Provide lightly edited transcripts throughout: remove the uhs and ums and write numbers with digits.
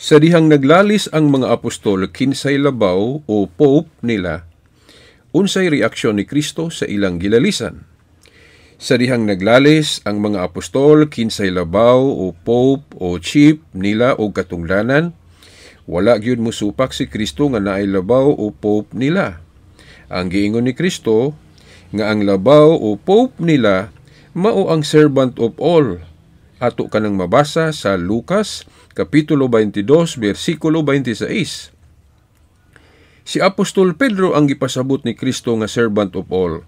Sa dihang naglalis ang mga apostol kinsay labaw o pope nila, unsay reaksyon ni Kristo sa ilang gilalisan? Sa dihang naglalis ang mga apostol kinsay labaw o pope o chief nila o katungdanan, wala gyud musupak si Kristo nga naay labaw o pope nila. Ang giingon ni Kristo nga ang labaw o pope nila mao ang servant of all. Ato kanang mabasa sa Lucas Kapitulo 22, versikulo 26. Si Apostol Pedro ang gipasabot ni Kristo nga servant of all.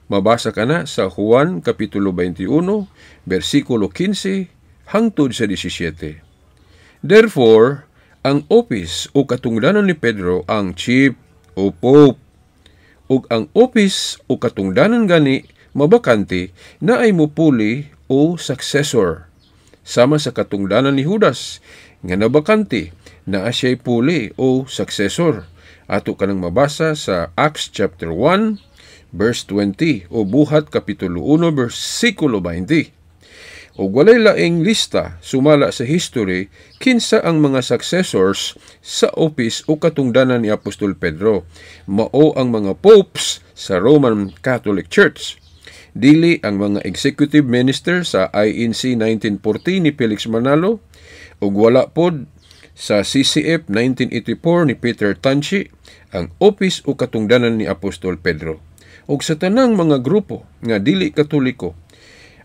Mabasa ka na sa Juan Kapitulo 21, versikulo 15 hangtod sa 17. Therefore, ang office o katungdanan ni Pedro ang chief o pope, ug ang office o katungdanan gani mabakante na ay mupuli o successor, sama sa katungdanan ni Judas nga nabakante, naa siya'y puli o successor. Ato kanang mabasa sa Acts chapter 1 verse 20 o Buhat kapitulo 1 versikulo 20. Ug walay laing lista sumala sa history kinsa ang mga successors sa office o katungdanan ni Apostol Pedro. Mao ang mga popes sa Roman Catholic Church. Dili ang mga executive minister sa INC 1940 ni Felix Manalo, ug wala pod sa CCF 1984 ni Peter Tanchi ang office o katungdanan ni Apostol Pedro. Ug sa tanang mga grupo nga dili Katoliko,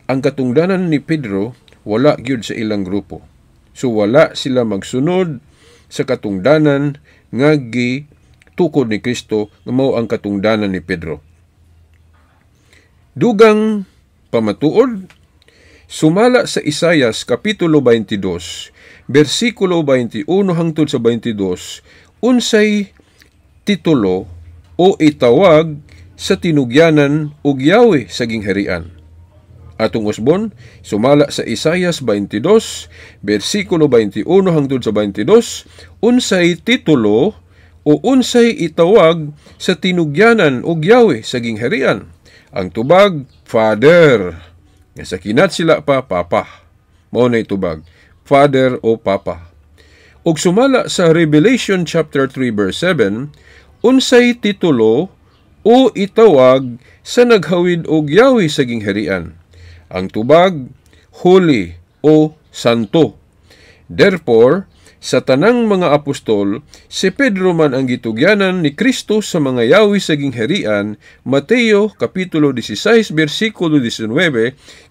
ang katungdanan ni Pedro wala gyud sa ilang grupo. So wala sila magsunod sa katungdanan nga gitukod ni Kristo nga mao ang katungdanan ni Pedro. Dugang pamatuod, sumala sa Isayas Kapitulo 22, versikulo 21 hangtod sa 22, unsay titulo o itawag sa tinugyanan og Yahweh sa gingharian? Atong usbon, sumala sa Isayas 22, versikulo 21 hangtod sa 22, unsay titulo o unsay itawag sa tinugyanan og Yahweh sa gingharian? Ang tubag, Father. Nga sa kinat sila pa, Papa. Mao na tubag, Father o Papa. Ug sumala sa Revelation chapter 3 verse 7, unsay titulo o itawag sa naghawid og Yahweh sa gingharian? Ang tubag, Holy o Santo. Therefore, sa tanang mga apostol, si Pedro man ang gitugyanan ni Kristo sa mga yawi sa gingharian, Mateo Kapitulo 16 versikulo 19,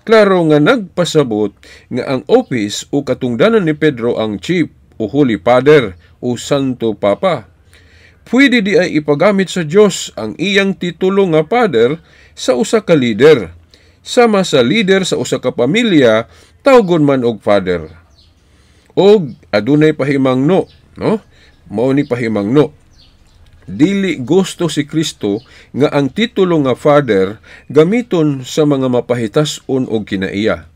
klaro nga nagpasabot nga ang office o katungdanan ni Pedro ang chief o Holy Father o Santo Papa. Pwede di ay ipagamit sa Dios ang iyang titulo nga Father sa usa ka leader. Sama sa leader sa usa ka pamilya, tawgon man og father. Og adunay pahimangno, no? Mao ni pahimangno. Dili gusto si Kristo nga ang titulo nga Father gamiton sa mga mapahitas-on og kinaiya.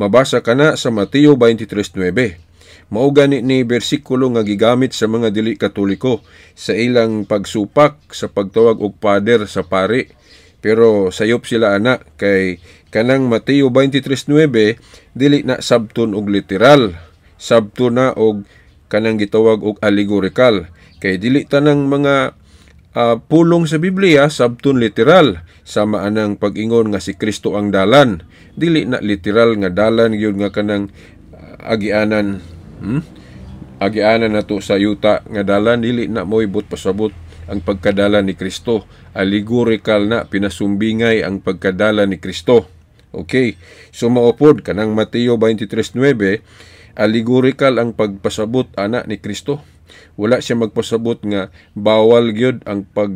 Mabasa kana sa Mateo 23:9. Mao gani ni bersikulo nga gigamit sa mga dili Katoliko sa ilang pagsupak sa pagtawag og father sa pari. Pero sayop sila ana kay kanang Mateo 23:9 dili na sabton og literal, sabto na og kanang gitawag og allegorical, kay dili tanang mga pulong sa Biblia sabton literal, sama anang pag-ingon nga si Kristo ang dalan, dili na literal nga dalan gyud nga kanang agianan, Agianan nato sa yuta nga dalan, dili na mo'y but pasabot ang pagkadala ni Kristo. Allegorical na, pinasumbingay ang pagkadala ni Kristo. Okay, so maupod kanang Mateo 23:9, allegorical ang pagpasabot ana ni Kristo. Wala siya magpasabot nga bawal gyud ang pag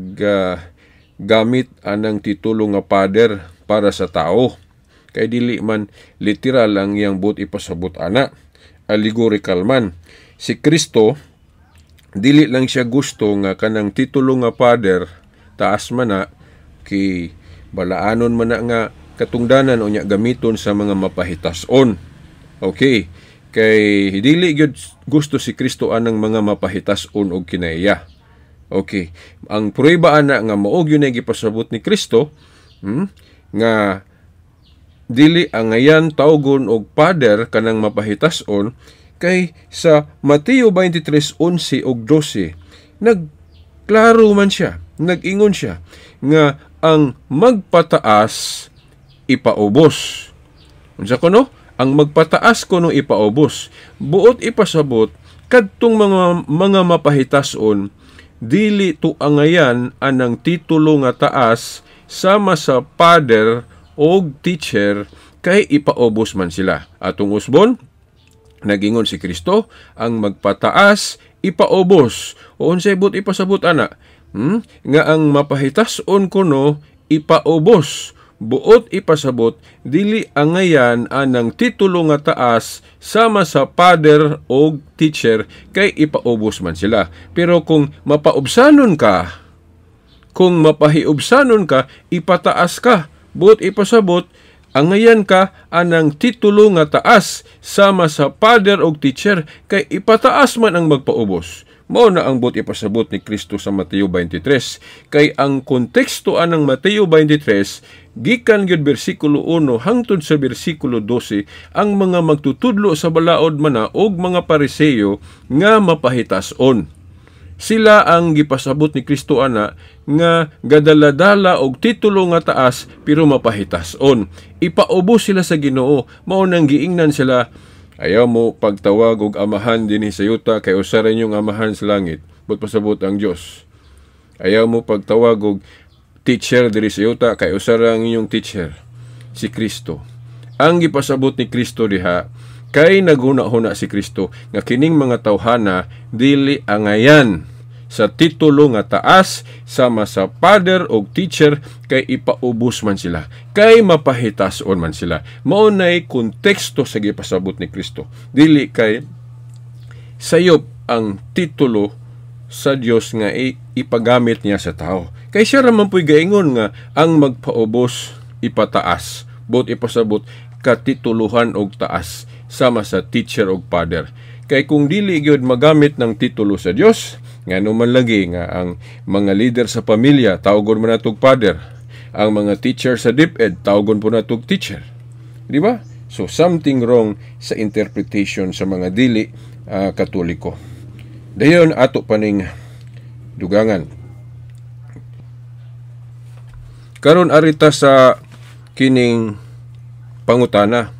gamit anang titulo nga father para sa tao. Kay dili man literal ang iyang but ipasabot ana. Allegorical man. Si Kristo dili lang siya gusto nga kanang titulo nga father taas man na kay balaanon man na nga katungdanan unya gamiton sa mga mapahitason. Okay, kay dili gyud gusto si Kristo anang mga mapahitason og kinaiya. Okay, ang prueba ana nga mao gyud na gipasabot ni Kristo, nga dili angayan tawgon og father kanang mapahitason, Kay sa Mateo 23:11 ug 12, nagklaro man siya, nag-ingon siya nga ang magpataas ipaubos. Unsa kuno? Ang magpataas kuno ipaubos. Buot ipasabot kadtong mga mapahitason, dili tuangayan anang titulo nga taas sama sa father og teacher kay ipaubos man sila. Atong usbon, nagingon si Kristo, ang magpataas ipaubos. O unsay buot ipasabot ana? Nga ang mapahitason kuno ipaubos. Buot ipasabot dili angayan anang titulo nga taas sama sa father og teacher kay ipaubos man sila. Pero kung mapaubsanon ka, kung mapahiubsanon ka, ipataas ka. Buot ipasabot angayan ka anang titulo nga taas sama sa father og teacher kay ipataas man ang magpaubos. Mao na ang buot ipasabot ni Kristo sa Mateo 23. Kay ang konteksto anang Mateo 23, gikan gyud bersikulo 1 hangtod sa bersikulo 12, ang mga magtutudlo sa balaod mana og mga Pariseyo nga mapahitason. Sila ang gipasabot ni Kristo ana nga gadaladala og titulo nga taas pero mapahitason. Ipaubos sila sa Ginoo. Mao nang giingnan sila, ayaw mo pagtawag og amahan dinhi sa yuta kay usa ra inyong amahan sa langit. Buot pasabot ang Dios. Ayaw mo pagtawag og teacher diri sa yuta kay usa ra ang inyong teacher, si Kristo. Ang gipasabot ni Kristo diha kay naghuna-huna si Kristo nga kining mga tawhana dili angayan sa titulo nga taas sama sa father og teacher kay ipaubos man sila, kay mapahitason man sila. Mao nay konteksto sa gipasabot ni Kristo. Dili kay sayop ang titulo sa Dios nga ipagamit niya sa tao. Kay siya ra man puy gaingon nga ang magpaubos ipataas. Buot ipasabot katituluhan og taas sama sa teacher og father. Kay kung dili gyud magamit ng titulo sa Dios, ngano man lagi nga ang mga leader sa pamilya tawgon man natog father, ang mga teacher sa DepEd tawgon po natog teacher. Di ba? So something wrong sa interpretation sa mga dili Katoliko. Dayon ato paning dugangan. Karon arita sa kining pangutana.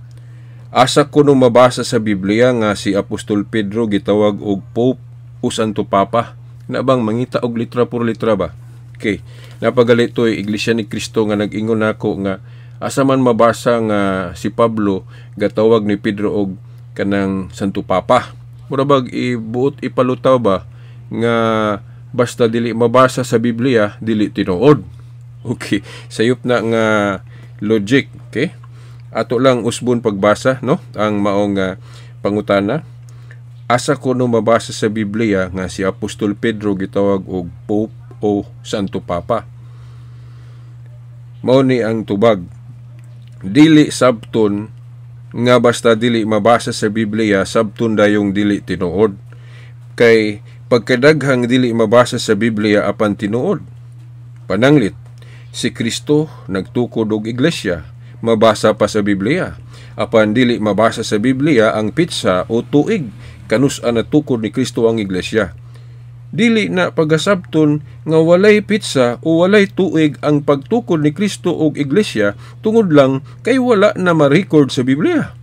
Asa kuno mabasa sa Biblia nga si Apostol Pedro gitawag og Pope o Santo Papa? Na bang mangita og litra por litra ba? Okay. Napagali to'y Iglesia ni Cristo nga nag-ingon nako nga asa man mabasa nga si Pablo gatawag ni Pedro og kanang Santo Papa. Mura bag ibuot ipalutaw ba nga basta dili mabasa sa Biblia dili tinuod. Okay, sayop na nga logic, okay? Ato lang usbon pagbasa, no? Ang maong pangutana. Asa kuno mabasa sa Biblia nga si Apostol Pedro gitawag og Pope o Santo Papa? Mao ni ang tubag. Dili sabton nga basta dili mabasa sa Biblia sabton dayong dili tinuod. Kay pagkadaghang dili mabasa sa Biblia apan tinuod. Pananglit, si Kristo nagtukod og iglesia, mabasa pa sa Biblia. Apan dili mabasa sa Biblia ang pitsa o tuig kanus-a natukod ni Kristo ang iglesia. Dili na pagasabton nga walay pitsa o walay tuig ang pagtukod ni Kristo og iglesia tungod lang kay wala na ma-record sa Biblia.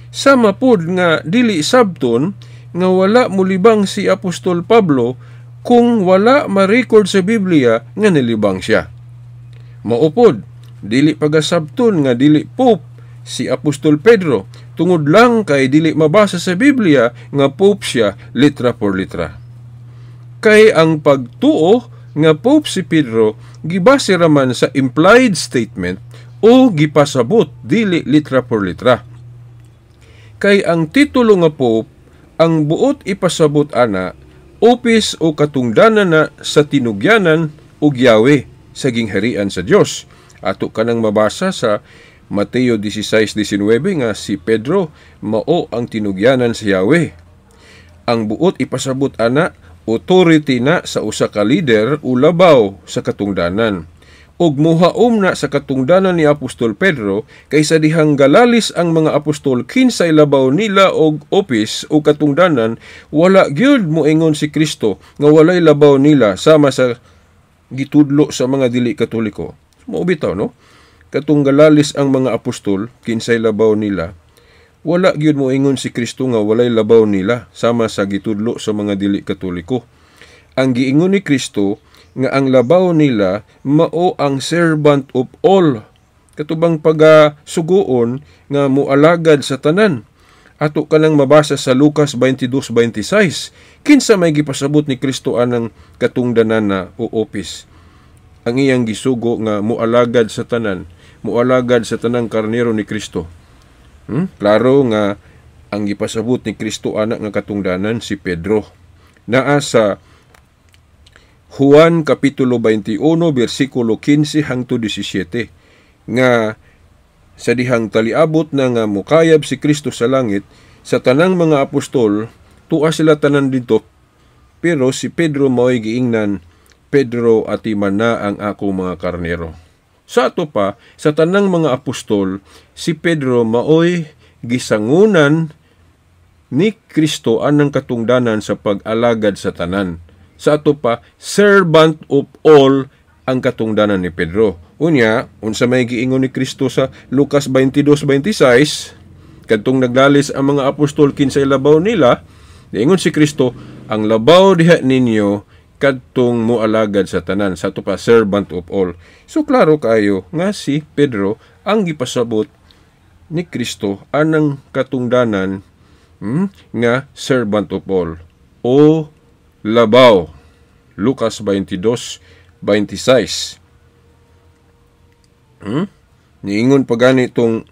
Sama pod nga dili sabton nga wala molibang si Apostol Pablo kung wala ma-record sa Biblia nga nilibang siya. Maupod, dili pagasabton nga dili Pope si Apostol Pedro tungod lang kay dili mabasa sa Biblia nga Pope siya litra por litra. Kay ang pagtuo nga Pope si Pedro gibase raman sa implied statement o gipasabot dili litra por litra. Kay ang titulo nga Pope ang buot ipasabot ana opis o katungdanan na sa tinugyanan ug Yahweh sa gingharian sa Dios. Ato kanang mabasa sa Mateo 16:19 nga si Pedro mao ang tinugyanan sa Yahweh. Ang buot ipasabot ana authority na sa usa ka leader o labaw sa katungdanan. Ug muhaom na sa katungdanan ni Apostol Pedro kay sa dihang galalis ang mga apostol kinsay labaw nila og opis o katungdanan, wala gyud moingon si Kristo nga walay labaw nila sama sa gitudlo sa mga dili Katoliko. Mao bitaw, no? Katong galalis ang mga apostol kinsay labaw nila, wala gyud moingon si Kristo nga walay labaw nila sama sa gitudlo sa mga dili Katoliko. Ang giingon ni Kristo nga ang labaw nila mao ang servant of all, katubang pagasuguon nga moalagad sa tanan. Ato kanang mabasa sa Lucas 22:26. Kinsa may gipasabot ni Kristo anang katungdanan na o opis? Ang iyang gisugo nga moalagad sa tanan, moalagad sa tanang karnero ni Kristo. Klaro nga ang gipasabot ni Kristo ana nga katungdanan si Pedro. Naa sa Juan Kapitulo 21 bersikulo 15 hangtod 17 nga sa dihang taliabot na nga mukayab si Kristo sa langit sa tanang mga apostol, tua sila tanan dito, pero si Pedro mao'y giingnan, "Pedro, atiman na ang akong mga karnero." Sa ato pa, sa tanang mga apostol, si Pedro maoy gisangunan ni Kristo anang katungdanan sa pag-alagad sa tanan. Sa ato pa, servant of all ang katungdanan ni Pedro. Unya, unsa may giingon ni Kristo sa Lucas 22:26, kadtong naglalis ang mga apostol kinsay labaw nila, niingon si Kristo, "Ang labaw diha ninyo kadtong moalagad sa tanan." Sa ato pa, servant of all. So klaro kayo nga si Pedro ang gipasabot ni Kristo anang katungdanan nga servant of all o labaw. Lucas 22:26. Niingon pa gani itong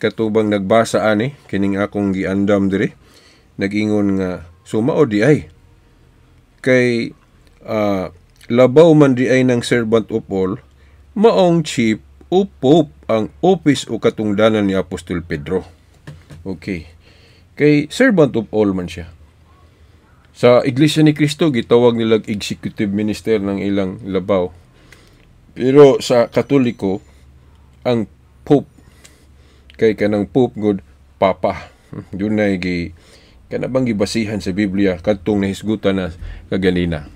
katubang nagbasa ani kining akong giandam diri, nag-ingon nga sumao di ay kay labaw man di ay ng servant of all, maong chief o pope ang office o katungdanan ni Apostol Pedro. Okay. Kay servant of all man siya. Sa Iglesia ni Cristo, gitawag nilang executive minister ng ilang labaw. Pero sa Katoliko, ang Pope, kay kanang Pope good Papa. Dunay gi kanabang gibasihan sa Biblia kadtong nahisgutan na kaganina.